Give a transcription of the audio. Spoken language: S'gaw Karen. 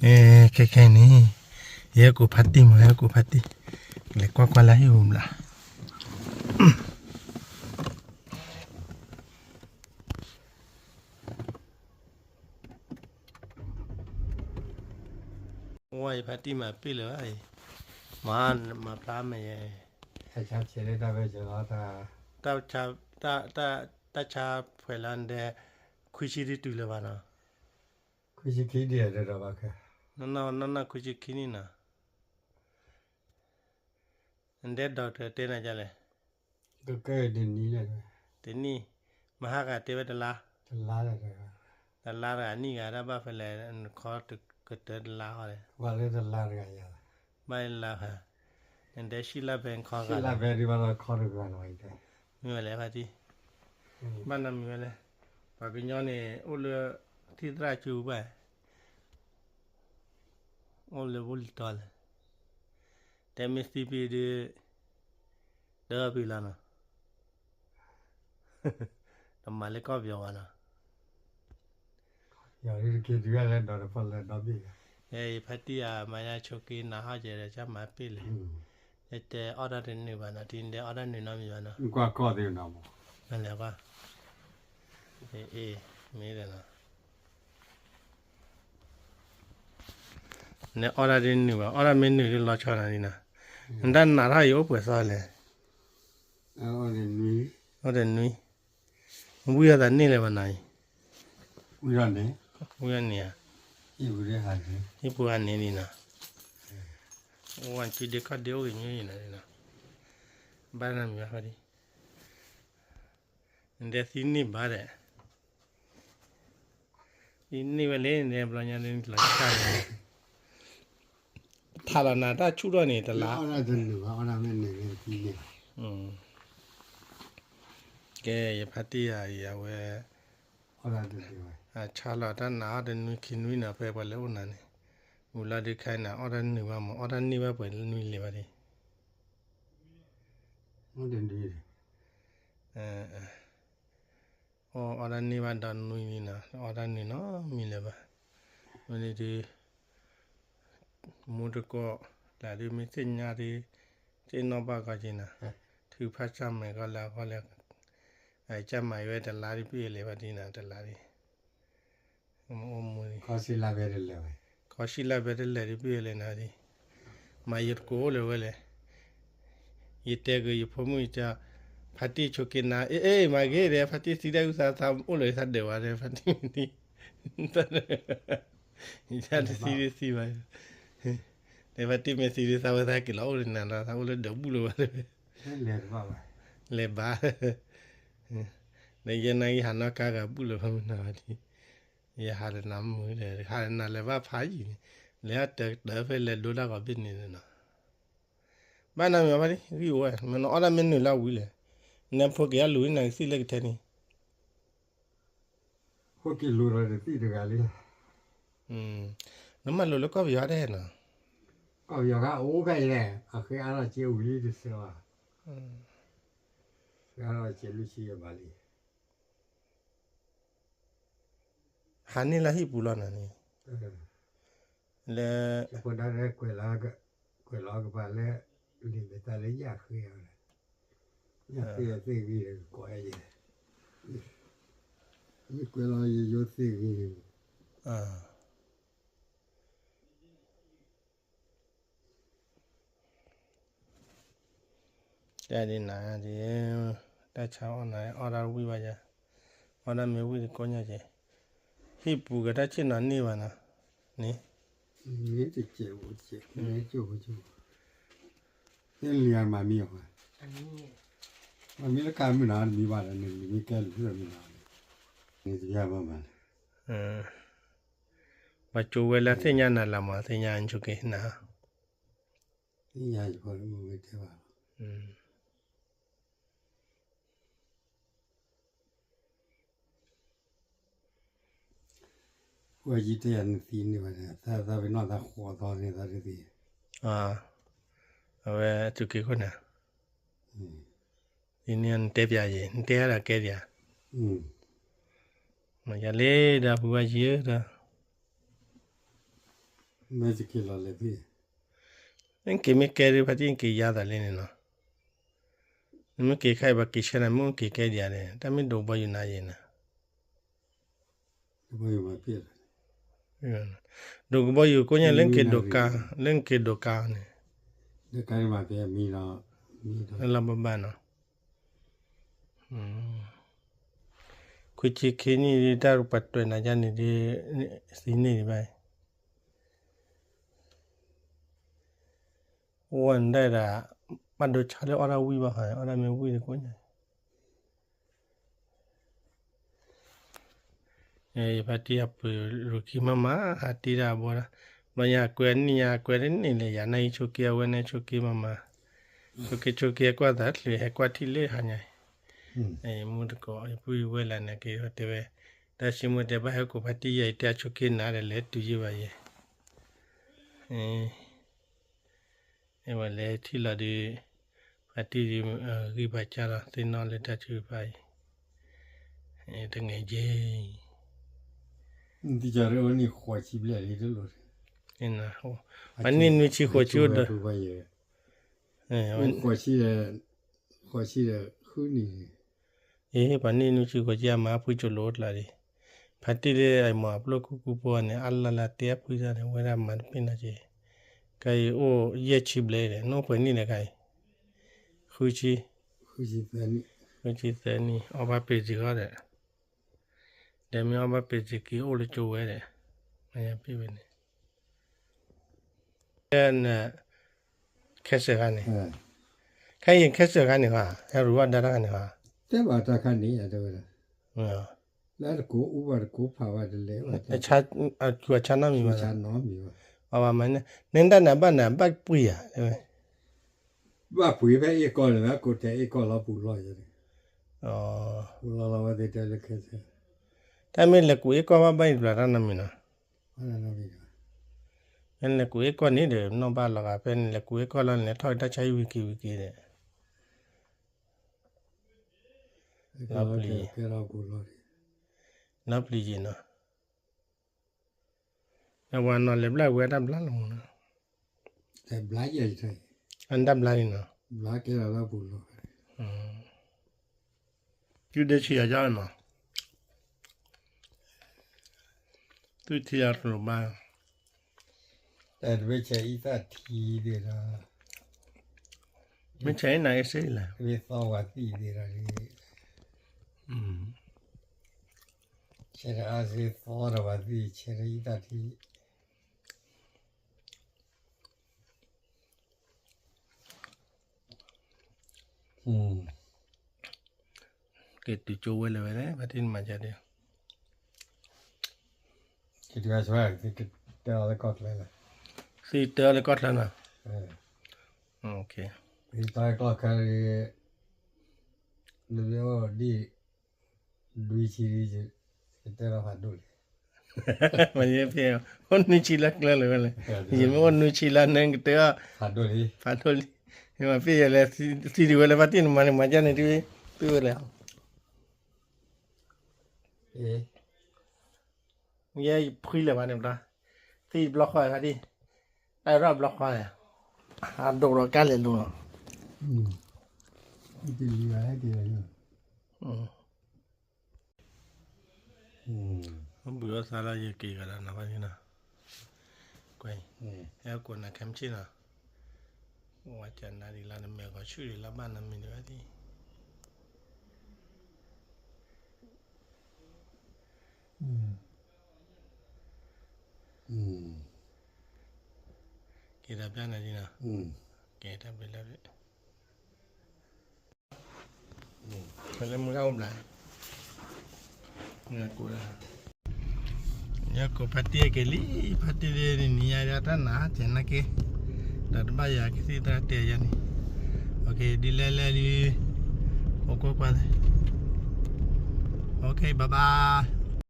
အဲ ခဲခဲန့ၣ် ယဟဲကိးဖါတံၢ်မး ယဟဲကိးဖါတံၢ် လဲၤကွၢ်ကွၢ်လၢဟံၣ်ပူၤဘျီ ဝဲယဖါတံၢ်မၤပ့ၢ်လၢၤဘၣ်အံၤ မၤ မၤဖျါမဲာ်ယဲ တၢ်ဆါဖှဲးလၢဒဲ ခွံဆံတတုၤလၢၤဘၣ်နီၤ ခွံဆံခံဒံးတဒီးဘၣ်ခဲ နီၢ်နီၢ်ခွံဆံခံနံၣ်နီၤ နဒဲ doctor တဲနၤဒ်လဲၣ် တနံၣ် မဟါဂၤတဲဝဲတလါ တလါတဂၤ နံၣ်ဂၤတၢ်ဘၣ်ဖဲလဲၣ် နခီကတၢၢ်တလါဃီလဲၣ် ဘၣ်လၢတလါတဂၤယၤ ဘၣ်လၢတလါဖဲ နဒဲဆံလါဖဲနခီဂၤ မ့ၢ်ဝဲလဲၣ်ဖါတံၢ် ဘၣ်နီတမံၤဝဲလဲၣ် ပှၤကညီန့ၣ် အိၣ်လၢ ထံၣ်သရၣ်စုဘၣ် အိၣ်လၢဘူၣ်လံၤတီလဲၣ် တဲမ့ၢ်သံဖံဒုး တၢဖံလီၤနီၤ တမၤလၢကီၢ်ပယီၤဘၣ်နီၤ ယတက့ၤတုၤလၢဒီးတဖီလၢဒီဘ့ၣ် ယဖါတံၢ်အမၤညါဆိးက့နၤဟီၣ်ကဲဒီး ကမၤပ့ၢ်လဲၣ် ယတဲအီၣ်တၢ်တနုာ်ဘၣ်နီၤ တနံၤဒဲးအီၣ်တၢ်နုာ်နီတမံၤဘၣ်နီၤ ကွၢ်ကီၢ်သ့ၣ်နီၤ မ့ၢ်လဲၣ်ကွၢ် အ့ မ့ၢ်ဒီးနီၤ နအီၣ်တၢ်ဒ်နုာ်ဘၣ် အီၣ်တၢ်မ့ၢ်နုာ်ဒ်လီၤဆီနၤဒ်နီၤ နတၢ်နာ်ထီၣ်အံၤအိၣ်ပှဲၤသီလဲၣ် အီၣ်တနွံ ဝံအသးန့ၢ်လၢၤဘၣ်နၤအံၤ ဝံအီၤန့ၣ်ဧါ ဟံၣ်ပူၤဟးန့ၣ်ဒ်နီၤ ဝံဒ့ခီၣ်ဒ့အိၣ်ဂ့ၤညါအံၤနၤဒ်နီၤ ဘၣ်နၤမံၤဘၣ်ဖါဒံ နတဲသံန့ၢ်ဘၣ်ဒီး သံန့ၢ်ဝဲလၢနတဲဘျီညါလၢနလီၤဆၣ် ထးလီၤနၤတၢ်ဆူၣ်ထီၣ်န့ၣ်တလါ ကဲ ယဖါတံၢ်ယၤအံၤ အဝဲ ဆါလီၤတၢ်နၤအီၣ်တနွံခံနွံနီၤ ဖဲပှၤလဲၤအိၣ်နၤန့ၣ် ဝံၤလီၤဒုးခဲအံၤနၤ အီၣ်တၢ်နုာ်ဘၣ်မး အီၣ်တၢ်န့ၢ်ဘၣ်ပှဲၤနွံလဲၤဘၣ်ဒံး အီၣ်တၢ်န့ၢ်ဘၣ်ဒီးနွံလံၤလၢၤဘၣ် ဝဲန့ၣ်ဒုး မူတကိး တၢ်ဒုးမ့ၢ်သ့ၣ်ညါဒုး သ့ၣ်နီၣ်ဘၣ်ကီက့ၤနၤ ထုးဖးစၢ်မဲာ်ကီလၢအဂီၢ်လၢ ကၢ်မၤအံၤဝဲတလါဒုးပ့ၢ်လဲၤဘၣ်ဒ်နၤ တလါဒုး အိၣ်မူ ခီဆံလါဖဲတလဲၤဒုးပ့ၢ်လဲၤနၤဒ် မၤယတကိးအိၣ်လၢၤဝဲလဲၣ် ယတဲက့ၤယဖိမုၣ်ယတဲ ဖါတံၢ်ဆိးက့နၤ အ့ အ့ မၤဂ့ၤဒီး ဖါတံၢ်သံတၢ်အုၣ်သးသးအိၣ်လၢၤသးဒၢးဝဲဒီး ဖါတံၢ်မံၤ ယတသံဒုးသံဘၣ် ဒီးဖါတံၢ်မ့ၢ်သံဒုးသးဝဲသးက့ၤလီၤအိၣ်လၢနၤလီၤ သးအိၣ်လၢဒၢးဘူၣ်လၢၤဝဲ လဲၤဘၣ် ဒီးယဲနၤဂံၢ်ဟးနီၢ်ကါဂၤဘူၣ်လၢၤဖဲမုၢ်နၤဝဲဒ် ယဟးလၢနၤမုာ်ဒီး ဟးလၢနၤလဲၤဘၣ်ဖးယံၤန့ၣ် လဲၤတၢ်တၢ်ဖဲလဲၤဒိတၢ်ဂီၤဘ့ၣ်န့ၣ်လီၤ ဘၣ်နၤမံၤဘၣ်ဖါတံၢ် ဂံၢ်အိၣ်ဝဲ မ့ၢ်နအီၣ်တၢ်မ့ၢ်နုာ်လၢဝံၤလဲၣ် နဖိက့ၤအလူၤနၤကသံၣ်လၢကထဲန့ၣ် ဖိက့ၤလူၤဒီးတသံၣ်တဂၤလံ နမၤလိာ်လၢကီၢ်ပယီၤဒဲးနီၤ ကီၢ်ပယီၤကအိၣ်ဖဲအံၤလဲၣ် အဃ့အါထီၣ်စ့ဝံၤလံတစဲးဘၣ် ဃ့အါထီၣ်စ့လွံၢ်ဆံယဲၢ်ဘးလံ ဟးန့ၢ်လၢဟံၣ်ပူၤလီၤနၤန့ၣ် လၢ ဖိဒါကွဲးလီၤ ကွဲးလီၤကပၤလၢ လံာ်မဲာ်သၣ်လၢယၣ်ဃ့အီၤလဲၣ် ယၣ်ဃ့အီၤသ့ၣ်ဂ့ၤဒီးကကိးယဲ ယကွဲးလီၤယယိသ့ၣ်ဂ့ၤ တၢ်ဒ်နၤဒ် တၢ်ဆါအီၣ်နၤ အီၣ်တၢ်ဝံၣ်ဘၣ်ယၤ အီၣ်တၢ်မ့ၢ်ဝံၣ်တကိးညါကဲ ဟံၣ်ပူၤကတၢ်ဆ့ၣ်နီၤန့ၢ်ဘၣ်နၤ န့ၣ် မ့ၢ်တကဲးဖိကဲး မ့ၢ်ကၠိဖိကၠိ သ့ၣ်လံမၤမံၤအီၤ မၤမံၤလၢကါမုၢ်နၤတမံၤဘၣ်ဒီး နမံၤကဲလူၤဖျၢၣ်မံၤနၤ န့ၣ်တဘၣ်ဘၣ်မၤ ပှၤကၠိဝဲလၢသ့ၣ်ညါနၤလၢမၤ သ့ၣ်ညါအဆိးက့ၤနၤ သ့ၣ်ညါယဖိမုၣ်ဝဲတဲဘၣ် ပှၤယံၤတဲယၤနသံန့ၢ်ဘၣ်ဒီး သးသးပ့ၤနီၣ်သးဃိးသီန့ၣ်သးတသံ အဝဲအဆိးက့ၤခိၣ်နၤ ဒ်န့ၣ်နတဲပျးယဲ နတဲဒၣ်ကဲဒံးဧါ မၤယၤလံဒီးဖုဝဲယံၤဧၢဒီး မ့ၢ်တက့ၤလီၤလဲၣ်ဖဲ နက့ၤမ့ၢ်ကဲဒ်ဖါတံၢ် နက့ၤယါသးလံန့ၣ်နီၤ, နမ့ၢ်က့ၤခါအံၤ ပှၤက့ၤဆၢနၤ မ့ၢ်က့ၤကဲဒ်ယါန့ၣ် တၢ်မ့ၢ်ဒိးကဘီယူၤနၤယဲၢ်နၤ ဒိးကဘီယူၤကိးညါ လၢနက့ၤဒိးကါ, လၢနက့ၤဒိးကါန့ၣ် လၢလီၤဘၣ်ဘၣ်နီၤ, ခွံဆံခံနံၣ်ဒ်တၢ်ပှၤတွဲးနၤယါန့ၣ်ဒ် သံန့ၢ်ဒံးဘၣ် အိၣ်ဝဲဒၣ်ဒၣ် ဘၣ်ဒိဆါလၢအီၣ်ဒၣ်ဝံၣ်ဘၣ်ဃး အီၣ်ဒၣ်မ့ၢ်ဝံၣ်တကိးညါ ယဖါတံၢ်အပှ့ၤရူၤခံမးမး ဟးတံၢ်တၢ်အဘီဒၣ်, ဘျီညါကွဲးနံၣ်ညါကွဲးတန့ၢ်လဲၣ် ယၤနၢ်ဟံၣ်ဆိးက့ အဝဲနၢ်ဟံၣ်ဆိးက့မးမး, ဆိးက့ဆိးက့ကွၢ်သးတချုး ဟဲကွၢ်ထံၣ်လၢဟါညါအံၤ, မူတကိး ယပုၢ်ယဝဲၢ်လၢန့ၣ်က့ၤတဲဝဲ, တၢ်ဆိကမိၣ်တဲဘၣ်ဟဲကိးဖါတံၢ်ယဲအံၤ တဲအဆိးက့နၤဒီးလဲၤတုၤယ့ၢ်ဘၣ်ယဲ, အဝဲလဲၤထံၣ်လီၤဒုး, ဖါတံၢ်ဒုး ဂံၢ်ဘါစၢ်လီၤ သ့ၣ်နီၣ်လၢတၢ်ထုကဖၣ်အံၤ, တဂ့ၤက့ၤ, နသံကၢ်ရ့အိၣ်နံၣ်ဃိးဆံဘျဲၣ်လံတလိၣ်, ပှၤနံၣ်နွံဆံဃိးဆံအိၣ်ဒီး, ဃိးဆံဒီး, ဃိးဆံဒီးဃုနံၣ်, အ့ ပှၤနံၣ်နွံဆံဃိးဆံအမၤအဖှံကၠိလိာ်အိၣ်ကျါဒံး, ဖါတံၢ်လၢအမၤအပျိၢ်ကူကူဖိန့ၣ် အါလၢ်လၢ်တဲအဖှံသၣ်န့ၣ် ဝဲဒၣ်မၤတပ့ၢ်နီၤက့ၤ, ကါအံၤအိၣ်ယဲၢ်ဆံဘျဲၣ်ဒီး နအိၣ်ပှဲၤနံၣ်လဲၣ်ခါအံၤ, ဃုဆံ, ဃုဆံသၢနံၣ်, အီၣ်ဘၣ်ပ့ၤစ့ၢ်ကီးဒီး, ဒီးမ့ၢ်အီၣ်ဘၣ်ပ့ၤစ့ၢ်ကီးအိၣ်လၢကၠိဝဲဒီး, မၤယါပ့ၢ်ဝဲန့ၣ် ခဲစၢၣ်ခါန့ၣ်, ခဲအံၤခဲစၢၣ်ခါန့ၣ်ဧါ, ဟဲရူၤဘၣ်ဒါတၢ်ခါန့ၣ်ဧါ, တဲဘၣ်တၢ်ခါန့ၣ် တဲဝဲဒၣ်, လၢတကိးအူဘၣ်တကိးဖးဘၣ်တလဲၤဘၣ်, အဆါနီတမံၤဘၣ်, အဘၣ်မၤန့ၣ်, နဒၣ်နၤဘၣ်နၤဘၣ်ပှံၤဧါ, ဘၣ်ပှံၤဖဲအ့ၣ်ကီၢ်န့ၣ် ကိးတဲအ့ၣ်ကီၢ်လီၤပူၤလီၤ, ပူၤလီၤလီၤဝဲသ့ၣ်တဲလၢခဲစၢၣ်, တၢ်မ့ၢ်လဲၤကူးအ့ၣ်ကီၢ်ဘၣ်ဘၣ်အံၤတဘျီတၢ်နီတမံၤနီၤ ဖဲလဲၤကူးအ့ၣ်ကီၢ်န့ၣ်ဒီး နီၣ်ဘၣ်လီၤဂာ် ဖဲန့ၣ်လဲၤကူးအ့ၣ်ကီၢ်လီၤန့ၣ် လဲၤထီၣ်က့ၤတၢ်ဆါဟံၣ်ဝံၤက့ၤဝံၤက့ၤဒီး လီၤပျံၤ, လီၤပျံၤယံၤနီၤ, အဝဲနီၤလဲၤဘျါဝဲတၢ်ဘျါလီၤမးနီၤ, အတၢ်ဘျါလံနီၤ, တုၤဒဲဆံးယၤနီၤ, သုထံၣ်အကျိၤဘၣ်, တမ့ၢ်ဆဲးအံသၣ်ထံဒ်ဒီး, မ့ၢ်ဆဲးအံနၤအ့စ့လၢ, မ့ၢ်သီဝဲသံဒ်ဒီး, ဆဲးဒီးအါစ့သီဒီးဝဲသံ ဆဲးဒီးအံသၣ်ထံ က့ၤတုၤကၠိဝဲလၢၤဝဲလဲၣ် ဖါတံၢ်နမၤကဲဒ်, တဲအီၤလၢကီၢ်ချၢလီၤ, သံတဲအီၤလၢကီၢ်ချၢနီၤ, သံတဲကီၢ်ချၢ, နမ့ၢ်အိၣ်ဒံး နွံဆံ, ကတဲလီၤဖးဒိၣ်လံ, မ့ၢ်အိၣ်နွံဆံလၢကျဲလၢၤဝဲလဲၣ်, ယမ့ၢ်အိၣ်နွံဆံလၢန့ၣ်ကတဲအီၤ, ဖးဒိၣ်လံ, မ့ၢ်ဖဲယလဲၤသံဒံးဝဲလၢဖါတံၢ်နမၤန့ၣ် မၤကဲန့ၣ်ဒ်, သုဝဲလဲၣ် ယဲယဖှံလၢၤဘၣ်န့ၣ်ဘျီ, သံဘျီဃီဖါတံၢ်, တၢ်ရၢၢ်ဘျီဃီန့ၣ်, အဒိၣ်ဒီးကါလဲၤလိၤလီၤ, ဘုၣ်အီၣ်သးလၢယက့ၤဂၤလၢနီၤဖါတံၢ်နီၤ, ကွဲ, ဟဲကိးနၤခဲမုၢ်ဆ့ၣ်နီၤ, ဝဲကနၤဒ်လၢနမဲာ်ဂီၤဆူၣ်ဒ်လၢဘၣ်နမံၤဒ်ဝဲသံ က့ၤတၢ်ဘျါနၤဒ်နီၤ, က့ၤတၢ်ဘျါလၢ, လၢမုၢ်ဂၢ်အိၣ်ဘျါ, ယကိးဖါတံၢ်က့ၤလံ, ဖါတံၢ်ဒ်နံၤညါဒၣ်တၢ်နၤကဲနာ်က့, ဒီးတဘၣ်ယၤကသံၣ်သရၣ်တဲယၤန့ၣ်, ဒ်လဲၣ်လဲၣ်လံ, အိၣ်ကွၢ်ကွၢ်, ဘၣ်ဘၣ်